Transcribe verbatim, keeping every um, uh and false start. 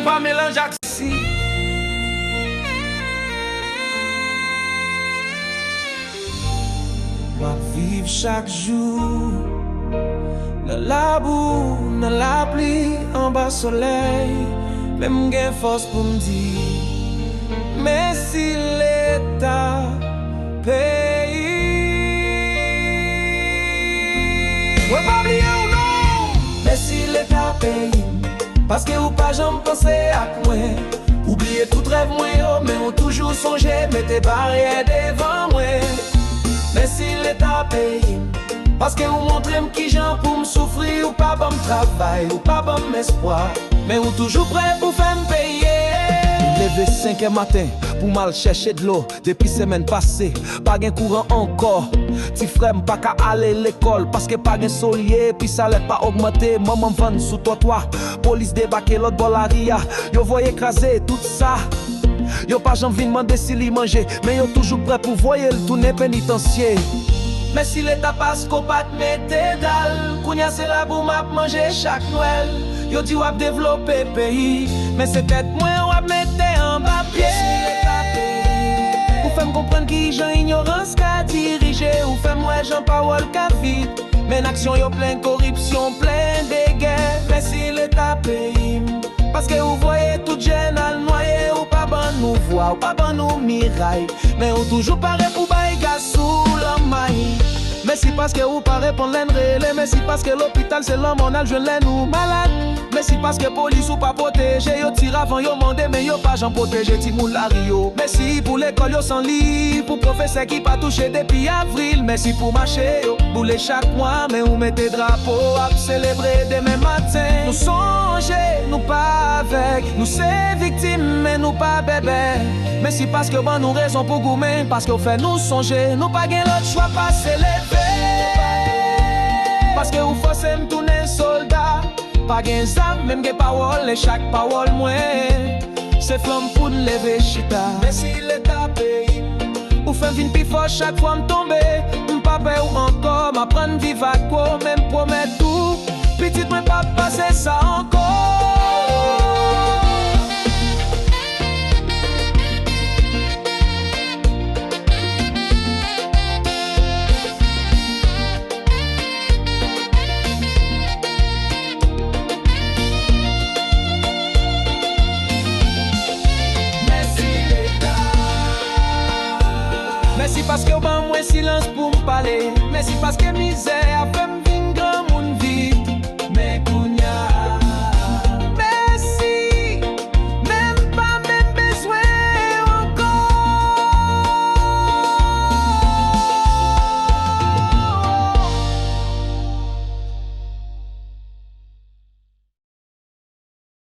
Pa melanje ak si. M ap viv chak jou nan labou, nan lapli, anba solèy, men m gen fòs pou m di mèsi Leta peyi. Mwen pa bliye w non. Mèsi Leta peyi m, paske ou pa janm panse ak mwen. Ou bliye tout rèv mwen yo, men ou toujou sonje mete baryè devan mwen. Mèsi Leta peyi m, paske ou montre m kijan pou m soufri. Ou pa ban m travay, ou pa ban m espwa, men ou toujou prè pou fè m peye. M leve senkè maten pou m al chèche dlo. Depi semèn pase, pa gen kouran ankò. Ti frè m pa ka ale lekòl paske pa gen solye, epi salè pa ogmante. Manman m vann sou twotwa. Polis debake lòt bò lari a, yo voye kraze tout sa. Yo pa janm vin mande si li manje, men yo toujou prè pou voye l tounen penitansye. Mèsi Leta paske w pa t mete dal. Kounye a se labou m ap manje chak Nwèl. Yo di w ap devlope peyi, men se tèt mwen w ap mete anba pye. Mèsi Leta peyi. Ou fè m konprann kijan inyorans ka dirije. Ou fè m wè jan pawòl ka vid, men aksyon yo plen koripsyon, plen degè. Mèsi Leta peyi m, paske ou voye tout jèn al nwaye. Ou pa ban nou vwa, ou pa ban nou miray, men ou toujou pare pou bay gaz sou lanmay. Mèsi paske ou pa reponn lè n rele. Mèsi paske lopital se lanmò n al jwenn lè nou malad. Mèsi paske polis ou pa pwoteje. Yo tire avan yo mande, men yo pa janm pwoteje timoun lari yo. Mèsi pou lekòl yo san liv, pou pwofesè ki pa touche depi avril. Mèsi pou mache yo boule chak mwa, men ou mete drapo, ap selebre demen maten. Nou sonje, nou pa avèg, nou se viktim, men nou pa bèbè. Mèsi paske w ban nou rezon pou goumen, paske w fè nou sonje, nou pa gen lòt chwa pase leve. Paske ou fòse m tounen sòlda. Pa gen zam, men m gen pawòl, e chak pawòl mwen se flanm pou n leve chita. Mèsi Leta peyi m. Ou fè m vin pi fò chak fwa m tonbe. M pa pè w ankò, m aprann viv ak ou, men m pwomèt ou, pitit mwen p ap pase sa ankò. Mèsi Leta. Mèsi paske w ban mwen silans pou m pale. Mèsi paske mizè